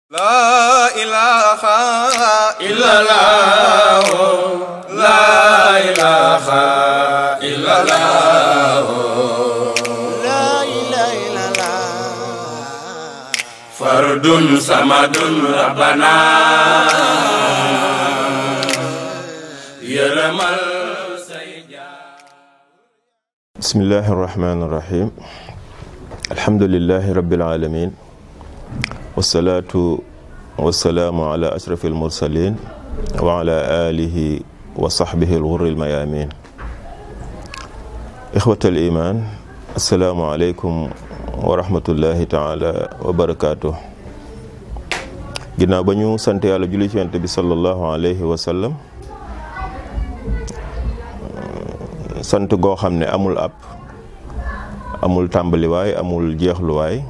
La ilaha illallah, la ilaha illallah, la ilaha illallah. Fardun samadun rabbana yaramal sayja. Bismillahir rahmanir rahim. Alhamdulillahi rabbil alamin. Wassalatu wassalamu ala ashrafil mursalin wa ala alihi wa sahbihi al-ghurril mayamin. Ikhwatal iman, assalamu alaykum wa rahmatullahi ta'ala wa barakatuh. Ginnaaw ba ñu sant Yàlla julli ci Yonent bi sallallahu alayhi wa sallam, sant goo xam ne amul ab, amul tàmbaliwaay, amul jeexluwaay,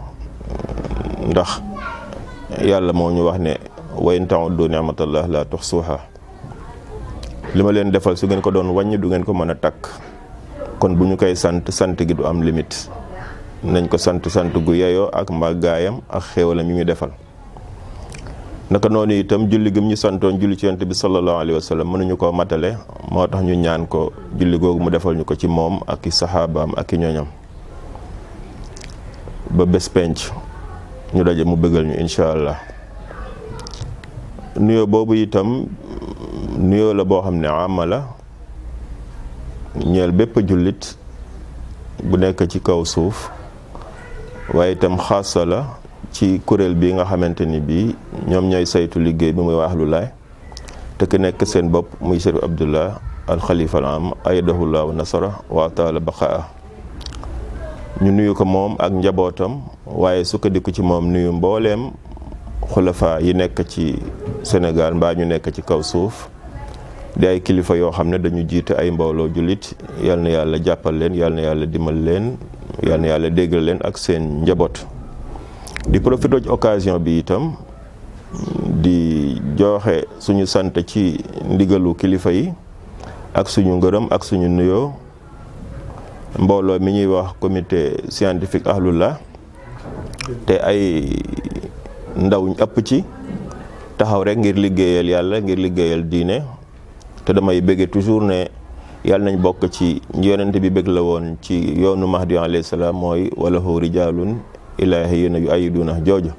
ndax yàlla moo ñu wax ne wa in ta'uddu ni'matallah la tuhsuha. li ma leen defal su ngeen ko doon wàññi du ngeen ko mën a takk. kon bu ñu koy sant gi du am limite. nañ ko sant gu yeyoo ak màggaayam ak xéewalam yi ñu defal. naka noonu itam julli gi mu ñu santoon julli ci Yonent bi sallallahu alayhi wa sallam mënuñu koo matale, moo tax ñu ñaan ko julli googu mu defal ñu ko ci moom ak i saxaabaam ak i ñoñam ba bés penc ñu daje mu bëggal ñu incha allah. nuyoo boobu itam nuyoo la boo xam ne amala ñeel bépp jullit bu nekk ci kaw suuf, waaye itam xaasa la ci kuréel bi nga xamante ni bii ñoom ñooy saytu liggéey bi muy waa Ahlul Laay te ki nekk seen bopp muy Chérif Abdullah al Khalifa al am ayadahullah wa nasara wa taala baqaa. ñu nuyu ko moom ak njabootam, waaye sukkandiku ci moom nuyu mbooleem xulafa yi nekk ci Sénégal mbaa ñu nekk ci kaw suuf di ay kilifa yoo xam ne dañu jiite ay mbooloo jullit. yal na yàlla jàppal leen, yal na yàlla dimbal leen, yal na yàlla déggal leen ak seen njaboot. di profité ci occasion bi itam di joxe suñu sant ci ndigalu kilifa yi ak suñu ngërëm ak suñu nuyoo mbooloo mi ñuy wax comité scientifique Ahlullah te ay ndaw ëpp ci taxaw rek ngir liggéeyal yàlla, ngir liggéeyal diine. te damay bëgge toujours ne yàlla nañ bokk ci yonent bi bëgg la woon ci yoonu Mahdi alayhi salaam, mooy wala hu rijaalun ilaahiyuuna yu'ayyiduuna jooju.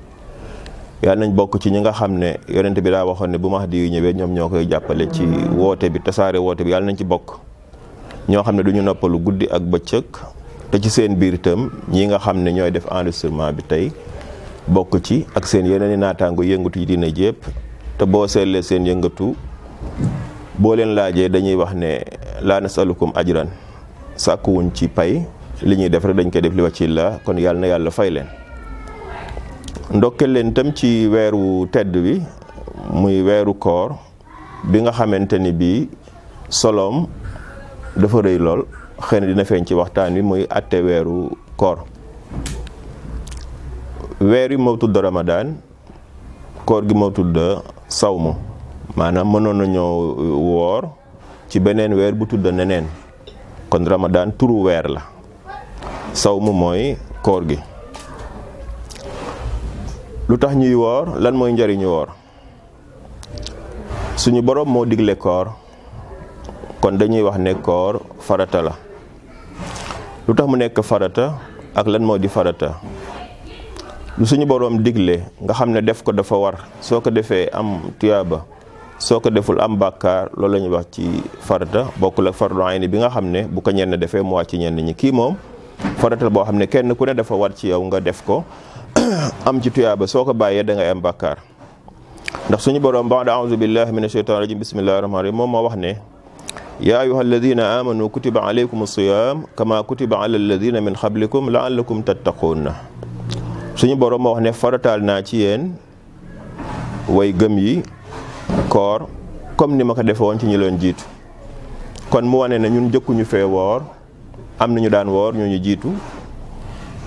yàlla nañ bokk ci ñi nga xam ne yonent bi daa waxoon ne bu Mahdi yu ñëwee ñoom ñoo koy jàppale ci woote bi, tasaare woote bi. yàlla nañ ci bokk ñoo xam ne duñu noppalu guddi ak bëccëg, te ci seen biir itam ñi nga xam ne ñooy def enregistrement bi tey bokk ci ak seen yeneen i naataango yëngatu yi dina jépp. te boo seetlee seen yëngatu boo leen laajee dañuy wax ne laa nasalukum ajran, sàkkuwuñ ci pay, li ñuy def rek dañ koy def li wàccillah. kon yàlla na yàlla fay leen. ndokkel leen itam ci weeru tedd bi muy weeru koor bi nga xamante ni bii soloom dafa rëy lool. xëy na dina feeñ ci waxtaan wi muy àtte weeru koor. weer yi moo tudd Ramadan, koor gi moo tudd sawmu. maanaam mënoon nañoo woor ci beneen weer bu tudd neneen. kon Ramadan turu weer la, sawmu mooy koor gi. lu tax ñuy woor, lan mooy njariñu woor? suñu boroom moo digle koor, kon dañuy wax ne koor farata la. lu tax mu nekk farata ak lan moo di farata? lu suñu boroom digle nga xam ne def ko dafa war, soo ko defee am tuyaaba, soo ko deful am bàkkaar, loolu la ñuy wax ci farata. bokkul ak fardu ayni bi nga xam ne bu ko ñenn defee mu wàcc ñenn ñi. kii moom farata boo xam ne kenn ku ne dafa war ci yow nga def ko am ci tuyaaba, soo ko bàyyee da ngay am bàkkaar. ndax suñu boroom ba'da a'uuzu billahi minash shaytaanir rajiim bismillahir rahmaanir rahiim moom moo wax ne yaa ayyuhal ladina amanu kutiba alaykumus siyaam kama kutiba alal ladina min qablikum la'allakum tattaquun. suñu boroom moo wax ne farataal naa ci yéen way gëm yi koor comme ni ma ko defe woon ci ñi leen jiitu. kon mu wane ne ñun jëkkuñu fee woor, am nañu daan woor ñoo ñu jiitu.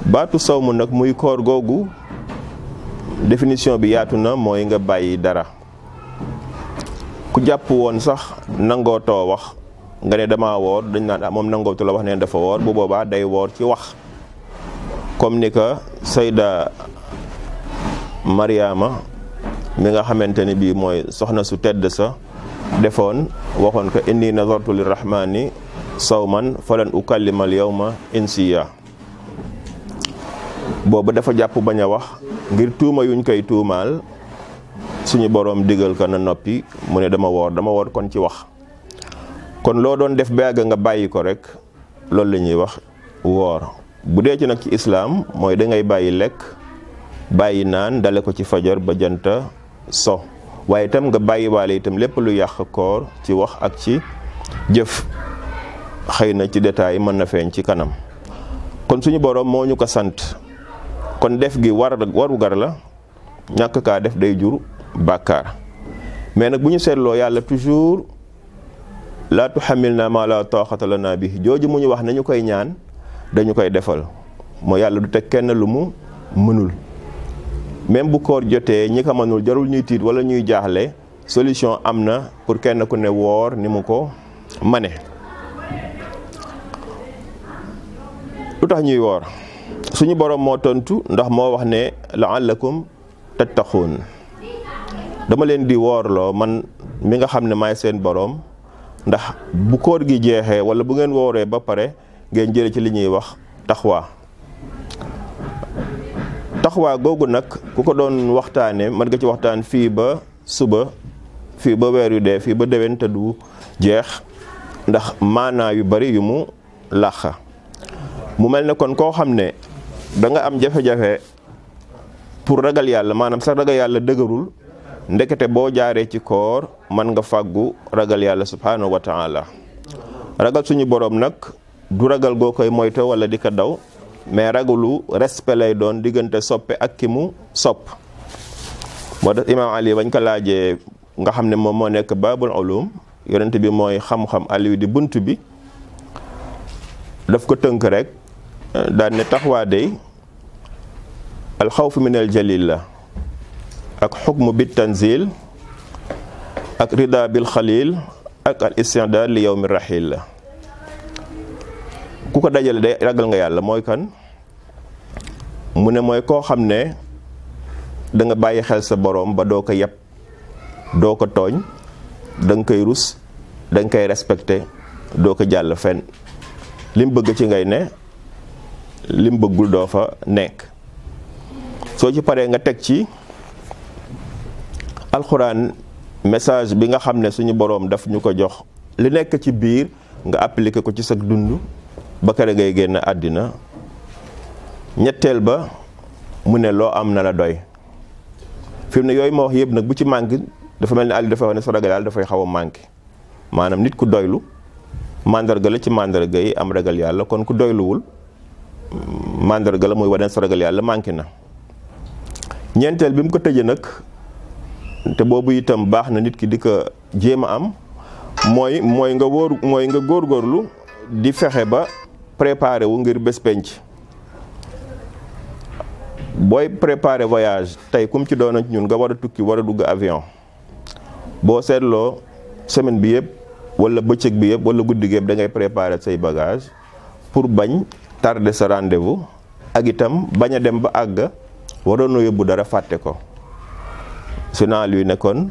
baatu sawmu nag muy koor googu définition bi yaatu na, mooy nga bàyyi dara. ku jàpp woon sax nangootoo wax nga ne dama woor, dañ naan moom nangootu la wax ne dafa woor. bu boobaa day woor ci wax, comme ni ka Sayda Mariama mi nga xamante ni bii mooy soxna su tedd sa defoon waxoon ko inni nazartu lirrahmani sawman falan ukallimal yawma insiya. boobu dafa jàpp bañ a wax ngir tuuma yuñ koy tuumaal suñu boroom digal ko na noppi mu ne dama woor kon ci wax. kon loo doon def ba yàgg nga bàyyi ko rek loolu la ñuy wax woor. bu dee ci nag ci islaam mooy da ngay bàyyi lekk bàyyi naan dale ko ci fajar ba janta so, waaye itam nga bàyyi waale itam lépp lu yàq koor ci wax ak ci jëf. xëy na ci détail mën na feeñ ci kanam. kon suñu boroom moo ñu ko sant, kon def gi warugar la, ñàkk kaa def day jur bàkkaar. mais nag bu ñu seetloo yàlla toujours laa tuhammilnaa maa laa taaqata lanaa bihi jooju mu ñu wax nañu koy ñaan dañu koy defal. moo yàlla du teg kenn lu mu mënul. même bu koor jotee ñi ko mënul jarul ñuy tiit wala ñuy jaaxle, solution am na pour kenn ku ne woor ni mu ko mane. lu tax ñuy woor? suñu boroom moo tontu ndax moo wax ne la'allakum tattaquun. dama leen di woorloo man mi nga xam ne maay seen boroom, ndax bu koor gi jeexee wala bu ngeen wooree ba pare ngeen jële ci li ñuy wax taxwa. taxwa googu nag ku ko doon waxtaane mën nga ci waxtaan fii ba suba, fii ba weer yu dee, fii ba déwén te du jeex, ndax maanaa yu bari yu mu làq. mu mel ne kon koo xam ne da nga am jafe-jafe pour ragal yàlla, maanaam sax ragal yàlla dëgërul, ndekete boo jaaree ci koor man nga fàggu ragal yàlla subhanahu wa taala. ragal suñu boroom nag du ragal goo koy moyto wala di ko daw, mais ragalu respect lay doon diggante soppe ak ki mu sopp. moo tax imaam Ali bañ ko laajee nga xam ne moom moo nekk baabul ulum, yonent bi mooy xam-xam, Aliou di bunt bi, daf ko tënk rek daan ne taxwaa day alxawfu min al jalil la, ak xukmu bit tanzil, ak rida bil xalil, ak al istidaad li yawmi rahil la. ku ko dajale day ragal nga yàlla. mooy kan? mu ne mooy koo xam ne da nga bàyyi xel sa boroom ba doo ko yeb, doo ko tooñ, da nga koy rus, da nga koy respecté, doo ko jàll fenn. lim bëgg ci ngay ne, lim bëggul doo fa nekk. soo ci paree nga teg ci alxuraan message bi nga xam ne suñu boroom daf ñu ko jox, li nekk ci biir nga appliqué ko ci sa dund ba kere ngay génn àddina. ñetteel ba mu ne loo am na la doy. fi mu ne yooyu ma wax yëpp nag bu ci manqué, dafa mel ni Aliou dafa wax ne sa ragal yàlla dafay xaw a manqué. maanaam nit ku doylu mandarga la ci mandarga yi am ragal yàlla, kon ku doyluwul mandarga la muy wane sa ragal yàlla manqué na. ñeenteel bi mu ko tëjee nag, te boobu itam baax na nit ki di ko jéem a am, mooy nga góorgóorlu di fexe ba préparé wu ngir bés penc. booy préparé voyage tey kum ci doon ñun nga war a tukki, war a dugg avion, boo seetloo semaine bi yëpp wala bëccëg bi yëpp wala guddi gi yëpp da ngay préparé say bagage pour bañ tarder sa rendez-vous, ak itam bañ a dem ba àgg waroon na yóbbu dara fàtte ko. su naa luy ne kon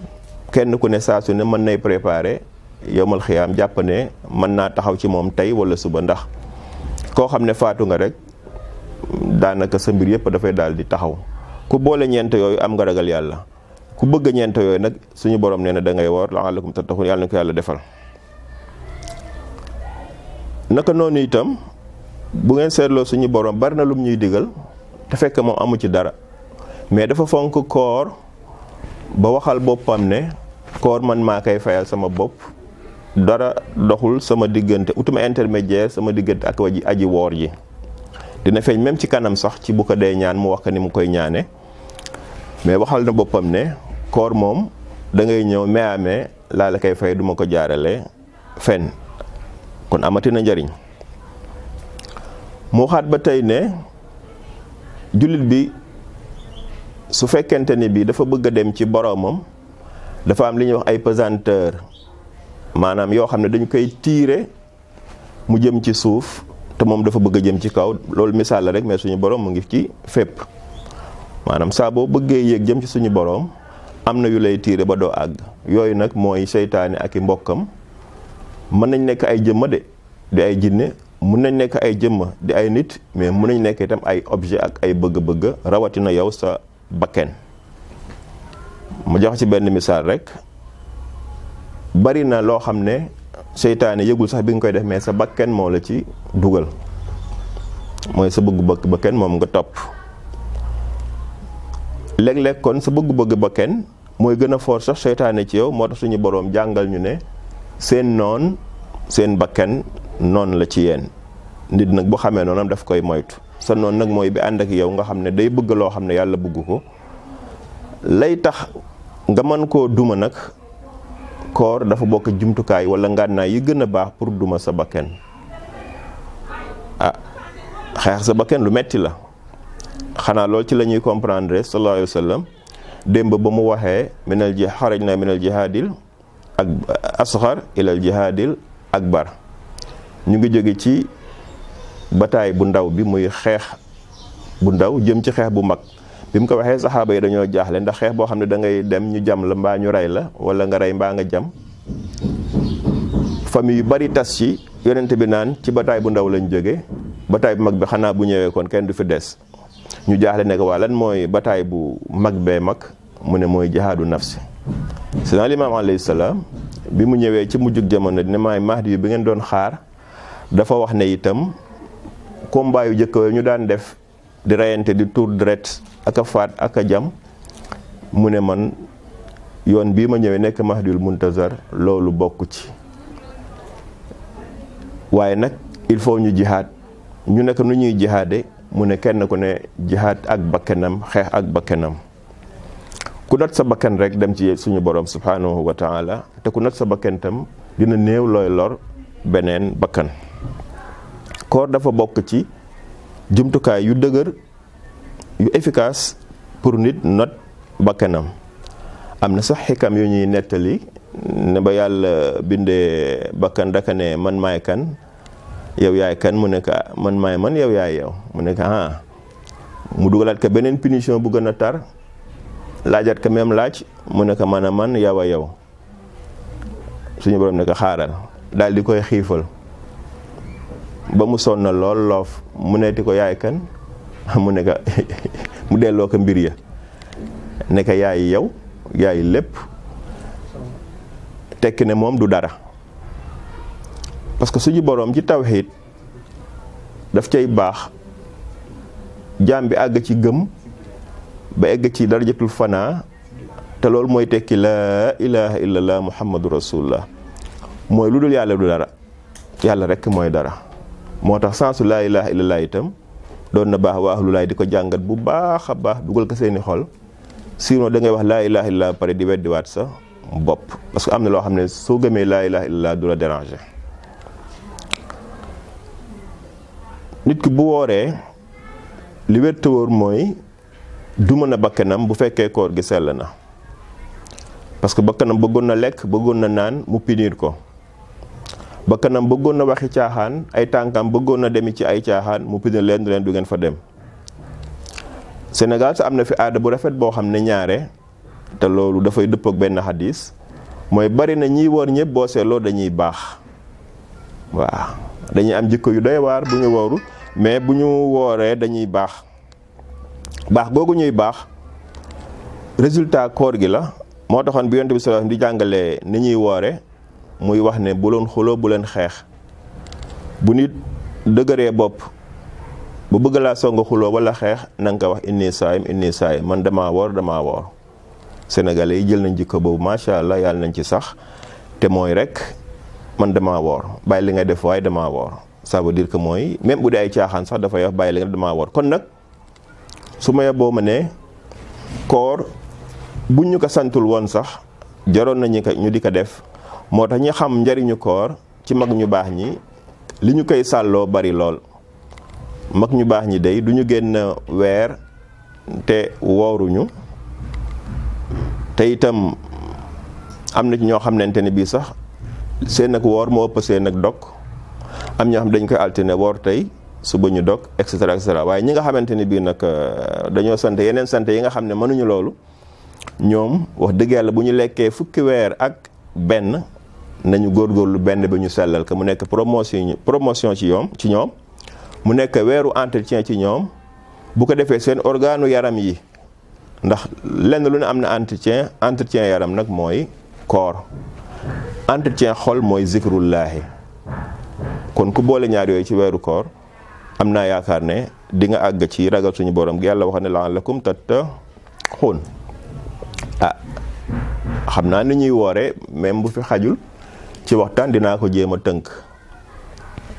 kenn ku ne saa su ne mën nay préparé yowmal xiyaam, jàpp ne mën naa taxaw ci moom tey wala suba, ndax koo xam ne faatu nga rek daanaka sa mbir yëpp dafay daal di taxaw. ku boole ñeent yooyu am nga ragal yàlla. ku bëgg ñeent yooyu nag suñu borom nee na da ngay woor la'allakum tattaqun, yàlla na ko yàlla defal. naka noonu itam bu ngeen seetloo suñu borom bari na lum ñuy digal te fekk moom amu ci dara, mais dafa fonk koor ba waxal boppam ne koor man maa koy fayal sama bopp, dara doxul sama diggante, utuma intermédiaire sama diggante ak aji woor ji. dina feeñ même ci kanam sax ci bu ko dee ñaan mu wax ko ni mu koy ñaane, mais waxal na boppam ne koor moom da ngay ñëw mais laa la koy fay, duma ko jaarale fenn. kon amati na njariñ. mu waxaat ba tey ne jullit bi su fekkente ni bi dafa bëgg a dem ci boroomam, dafa am li ñuy wax ay pesanteur, maanaam yoo xam ne dañ koy tiire mu jëm ci suuf, te moom dafa bëgg a jëm ci kaw. loolu misaal la rek, mais suñu boroom mu ngi ci fépp. maanaam saa boo bëggee yéeg jëm ci suñu boroom am na yu lay tiire ba doo àgg. yooyu nag mooy seytaane ak i mbokkam. mën nañ nekk ay jëmma di ay jinne, mun nañ nekk ay jëmma di ay nit, mais mun nañ nekk itam ay objet ak ay bëgg-bëgg, rawatina yow sa bakken. ma jox ci benn misaal rek, bari na loo xam ne seytaane yëgul sax bi nga koy def, mais sa bakken moo la ci dugal, mooy sa bëgg-bëgg bakken moom nga topp. léeg-léeg kon sa bëgg-bëgg bakken mooy gën a fort sax seytaane ci yow. moo tax suñu boroom jàngal ñu ne seen noon, seen bakken noon la ci yéen. nit nag bu xamee noonam daf koy moytu. sa noon nag mooy bi ànd ak yow nga xam ne day bëgg loo xam ne yàlla bëgg ko. lay tax nga mën koo duma nag, koor dafa bokk jumtukaay wala ngànnaay yi gën a baax pour duma sa bakken. xeex sa bakken lu metti la. xanaa loolu ci la ñuy comprendre sallallahu alayhi wa sallam démb ba mu waxee xaraj na minal jihaadil ak asxar ilal jihaadil akbar. ñu ngi jóge ci bataay bu ndaw bi, muy xeex bu ndaw jëm ci xeex bu mag. bi mu ko waxee saxaaba yi dañoo jaaxle, ndax xeex boo xam ne da ngay dem ñu jam la mbaa ñu rey la, wala nga rey mbaa nga jam. famille yu bari tas ci. yonent bi naan ci bataay bu ndaw lañ jóge, bataay bu mag bi xanaa bu ñëwee kon kenn du fi des. ñu jaaxle ne ko waa lan mooy bataay bu mag bee mag, mu ne mooy jihaadu nafsi. Seydina Limaam alayhi salaam bi mu ñëwee ci mujjug jamono dina maay Mahdi yu bi ngeen doon xaar, dafa wax ne itam combat yu jëkk ñu daan def di reyante di tuur deret ak a faat ak a jam, mu ne man yoon bii ma ñëwee nekk Mahdiyul Muntazar loolu bokk ci. waaye nag il faut ñu jihaad. ñu nekk nu ñuy jihaade, mu ne kenn ku ne jihaad ak bakkanam, xeex ak bakkanam. ku not sa bakkan rek dem ci suñu borom subhanahu wa taala, te ku not sa bakkan tam dina néew looy lor beneen bakkan. koor dafa bokk ci jumtukaay yu dëgër yu efficace pour nit not bakkanam. am na sax xikam yu ñuy nettali ne ba yàlla bindee bakkan daka ne man maay kan, yow yaay kan, mu nekk man maay man, yow yaay yow, mu nekk mu dugalaat ko beneen punition bu gën a tar, laajaat ko même laaj, mu nekk man a man, yow a yow. suñu borom ne ko xaaral, daal di koy xiifal ba mu sonn lool loof, mu neeti ko yaay kan, mu nekk mu delloo ko mbir ya, ne ko yaay yow, yaay lépp. tekki ne moom du dara, parce que suñu boroom ci tawxiid daf cay baax jaam bi àgg ci gëm ba egg ci darajatul fanaa, te loolu mooy tekki laa ilaha illallah muhammadu rasulullah. mooy lu dul yàlla du dara, yàlla rekk mooy dara. moo tax sensu laa ilaha illallah itam doon na baax waa ahlulaay di ko jàngat bu baax a baax, dugal ko seeni xol. sinon da ngay wax laa ilaha illallah pare di weddiwaat sa bopp, parce que am na loo xam ne soo gëmee laa ilaha illallah du la déranger. nit ki bu wooree li wér te wóor mooy du mën a bakkanam bu fekkee koor gi sell na, parce que bakkanam bëggoon na lekk, bëggoon na naan, mu punir ko. bakkanam bëggoon na waxi caaxaan, ay tànkam bëggoon na demi ci ay caaxaan, mu punir leen du ngeen fa dem. Sénégal sa am na fi aada bu rafet boo xam ne ñaare, te loolu dafay dëpp ak benn xadis, mooy bari na ñiy woor ñëpp boo seetloo dañuy baax. waaw dañuy am jikko yu doy waar bu ñu wooru, mais bu ñu wooree dañuy baax. baax googu ñuy baax résultat koor gi la. moo taxoon bi Yonent bi sallallahu alayhi wasallam di jàngalee ni ñuy woore, muy wax ne bu leen xuloo bu leen xeex. bu nit dëgëree bopp bu bëgg laa song xuloo wala xeex, na nga ko wax inni saayim, man damaa woor. Sénégalais yi jël nañ jikko boobu, macha allah, yàlla nañ ci sax, te mooy rek man damaa woor, bàyyi li nga def waaye damaa woor. ça veut dire que mooy même bu dee ay caaxaan sax dafay wax bàyyi li nga def damaa woor. kon nag su ma yeboo ma ne koor buñ ñu ko santul woon sax jaroon nañu ko ñu di ko def. moo tax ñi xam njariñu koor ci mag ñu baax ñi li ñu koy sàlloo bari lool. mag ñu baax ñi day du ñu génn weer te wooruñu, te itam am na ci ñoo xamante ne bii sax seen ak woor moo ëpp seen ak dog. am ñoo xam dañ koy alterner woor tey suba ñu dog et cetera et cetera. waaye ñi nga xamante ne bii nag dañoo sant yeneen sant yi nga xam ne mënuñu loolu, ñoom wax dëgg yàlla bu ñu lekkee fukki weer ak benn nañu góorgóorlu benn bi ñu sellal ko mu nekk promotion ci ñoom mu nekk weeru entretien ci ñoom bu ko defee seen organu yaram yi ndax lenn lu ne am na entretien yaram nag mooy koor entretien xol mooy zikrullaahi kon ku boole ñaar yooyu ci weeru koor am naa yaakaar ne di nga àgg ci ragal suñu borom gi yàlla wax ne la'allakum tattaqun xam naa ni ñuy woore même bu fi xajul ci waxtaan dinaa ko jéem a tënk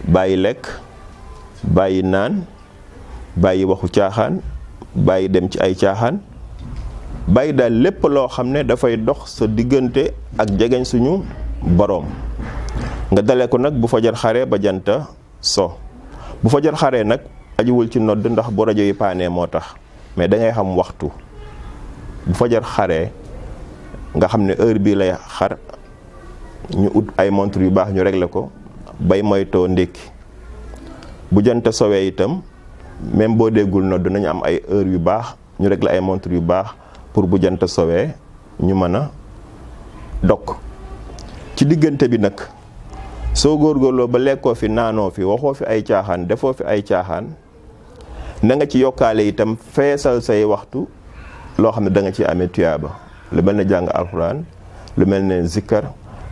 bàyyi lekk bàyyi naan bàyyi waxu caaxaan bàyyi dem ci ay caaxaan bàyyi daal lépp loo xam ne dafay dox sa diggante ak jegeñ suñu boroom nga dale ko nag bu fajar xare ba janta so bu fajar xare nag ajuwul ci nodd ndax bu rajo yi paanee moo tax mais da ngay xam waxtu bu fajar xare nga xam ne heure bii lay xar ñu ut ay montre yu baax ñu régler ko bay moytoo ndékki bu jant sowee itam même boo déggul nodd nañu am ay heure yu baax ñu régler ay montre yu baax pour bu jant sowee ñu mën a dog ci diggante bi nag soo góorgóorloo ba lekkoo fi naanoo fi waxoo fi ay caaxaan defoo fi ay caaxaan na nga ci yokkaale itam feesal say waxtu loo xam ne da nga ci amee tuyaaba lu mel ne jàng alxuraan lu mel ne zikkar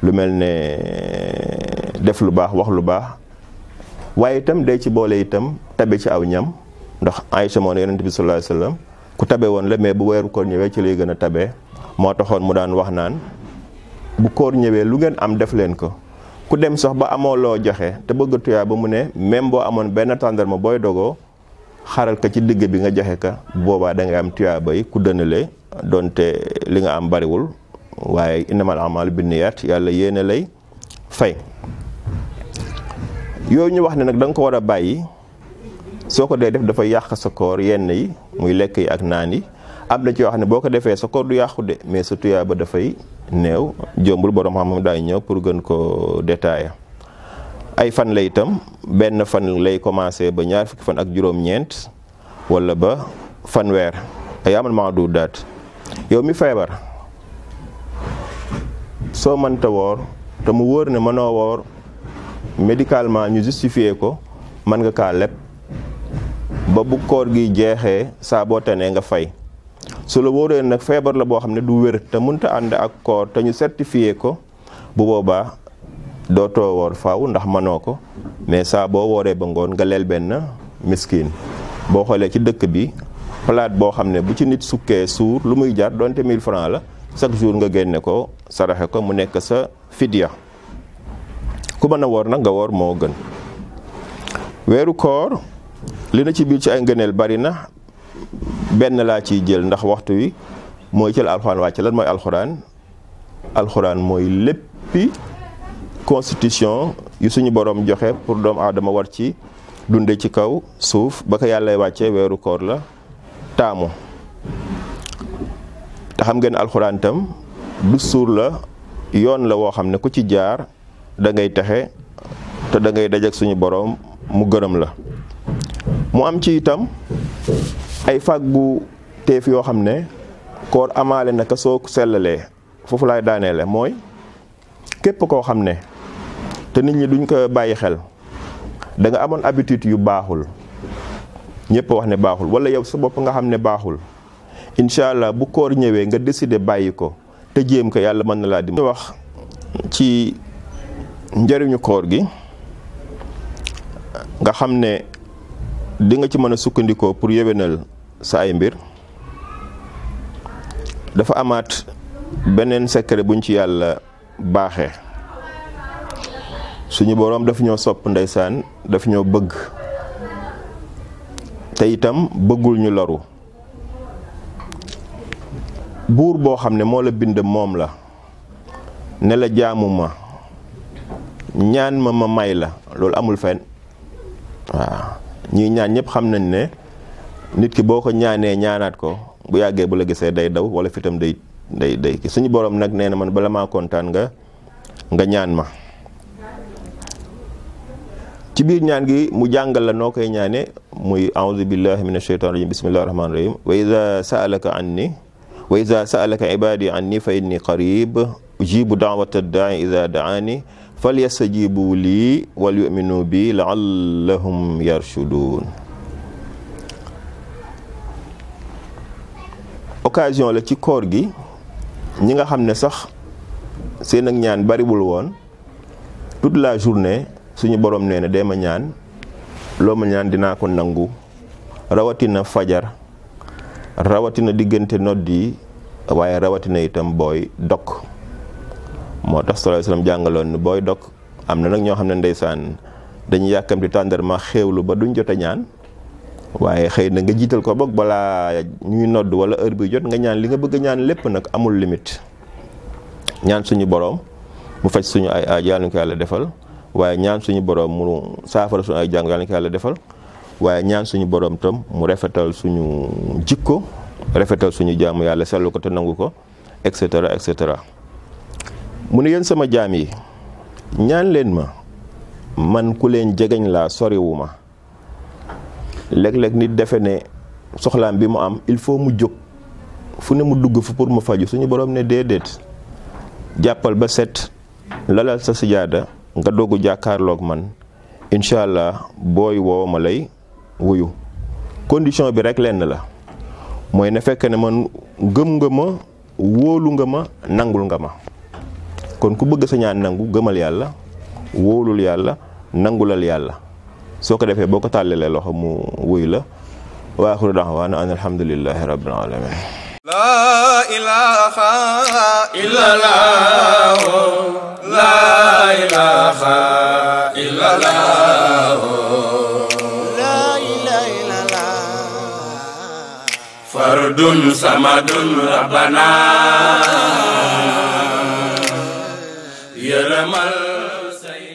lu mel ne def lu baax wax lu baax waaye itam day ci boole itam tabe ci aw ñam ndax Aïcha moo ne yonent bi sallallahu alayhi wasallam ku tabe woon la mais bu weeru koor ñëwee ci lay gën a tabe moo taxoon mu daan wax naan bu koor ñëwee lu ngeen am def leen ko ku dem sax ba amoo loo joxe te bëgg tuyaa ba mu ne même boo amoon benn tàndarma booy dogoo xaral ka ci digg bi nga joxe ka boobaa da ngay am tuyaa bay ku dënale donte li nga am bariwul waaye innamal a'maalu binniyaat yàlla yéene lay fay yooyu ñu wax ne nag da nga ko war a bàyyi soo ko dee def dafay yàq sa koor yenn yi muy lekk yi ak naan yi am na ci yoo xam ne boo ko defee sa koor du yàqu de mais sa tuyaa ba dafay néew jombul borom xam-xam daay ñëw pour gën ko détailler ay fan la itam benn fan lay commencé ba ñaar fukki fan ak juróom-ñeent wala ba fanweer ayyaaman ma'duudaat yow mi feebar soo mënta woor te mu wóor ne mënoo woor médicalement ñu justifié ko mën nga kaa leb ba bu koor gi jeexee saa boo tanee nga fay su la wóoree nag feebar la boo xam ne du wér te mënta ànd ak koor te ñu certifié ko bu boobaa dootoo woor faaw ndax mënoo ko mais saa boo wooree ba ngoon nga leel benn miskin boo xoolee ci dëkk bi palaat boo xam ne bu ci nit sukkee suur lu muy jar donte 1000 francs la chaque jour nga génne ko saraxe ko mu nekk sa fidya ku mën a woor nag nga woor moo gën weeru koor li na ci biir ci ay ngëneel bari na benn laa ciy jël ndax waxtu wi mooy jël alxuraan wàcc lan mooy alxuraan mooy léppi constitution yu suñu borom joxe pour doomu aadama war ci dunde ci kaw suuf ba ko yàllay wàccee weeru koor la taamu te xam ngeen alxuraan tam dustuur la yoon la woo xam ne ku ci jaar da ngay texe te da ngay dajak suñu borom mu gërëm la mu am ci itam ay fàggu teef yoo xam ne koor amaale naka soo sellalee foofu laay daaneele mooy képp koo xam ne te nit ñi duñ ko bàyyi xel da nga amoon habitude yu baaxul ñëpp wax ne baaxul wala yow sa bopp nga xam ne baaxul incha allah bu koor ñëwee nga décider bàyyi ko te jéem ko yàlla mën na laa di wax ci njëriñu koor gi nga xam ne di nga ci mën a sukkandikoo pour yéwénal sa ay mbir dafa amaat beneen secret buñ ci yàlla baaxee suñu boroom daf ñoo sopp ndeysaan daf ñoo bëgg te itam bëggul ñu loru buur boo xam ne moo la bind moom la ne la jaamu ma ñaan ma may la loolu amul fenn waaw ñii ñaan ñëpp xam nañ ne nit ki boo ko ñaanee ñaanaat ko bu yàggee bu la gisee day daw wala fitam day suñu borom nag nee na man bala maa kontaan nga ñaan ma ci biir ñaan gi mu jàngal la noo koy ñaane muy a'udhu billahi minash shaitanir rajim bismillahir rahmanir rahim wa idha sa'alaka anni wa iza sa'alaka ibadi anni fa inni qarib ujibu da'wata da'i iza da'ani falyastajibu li wal yu'minu bi la'allahum yarshudun. occasion la ci koor gi ñi nga xam ne sax seen ak ñaan bariwul woon toute la journée suñu borom nee na dee ma ñaan loo ma ñaan dinaa ko nangu, rawatina fajar, rawatina diggante nodd yi, waaye rawatina itam booy dog. moo tax sallallahu alayhi wasallam jàngaloon ni booy dog am na nag ñoo xam ne ndeysaan dañuy yàkkamti tàndarma xéewlu ba duñ jot a ñaan, waaye xëy na nga jiital ko boog balaa ñuy nodd wala heure bi jot nga ñaan li nga bëgg a ñaan lépp nag amul limite. ñaan suñu boroom mu faj suñu ay aaj yàlla ñu ko yàlla defal, waaye ñaan suñu boroom mu saafara suñu ay jàng yàlla ñu ko yàlla defal, waaye ñaan suñu boroom tam mu rafetal suñu jikko, rafetal suñu jaamu yàlla sellu ko te nangu ko, et cetera et cetera. mu ne yéen sama jaam yi ñaan leen ma, man ku leen jegeñ laa soriwu ma. léeg-léeg nit defe ne soxlaam bi mu am il faut mu jóg fu ne mu dugg fu pour mu faju, suñu boroom ne déedéet, jàppal ba set, lalal sa sijaada nga doogu jàkkaarloog man, incha allah booy woo ma lay wuyu. condition bi rek lenn la, mooy na fekk ne man gëm nga ma, wóolu nga ma, nangul nga ma. kon ku bëgg sa ñaan nangu, gëmal yàlla, wóolul yàlla, nangulal yàlla. soo ko defee boo ko tàllalee loxo mu wuy la. wa axiru da'waana an alhamdulillahi rabbil alamin. La ilaha illallah, la ilaha illallah, la ilaha illallah. Fardun samadun rabbana yaramal say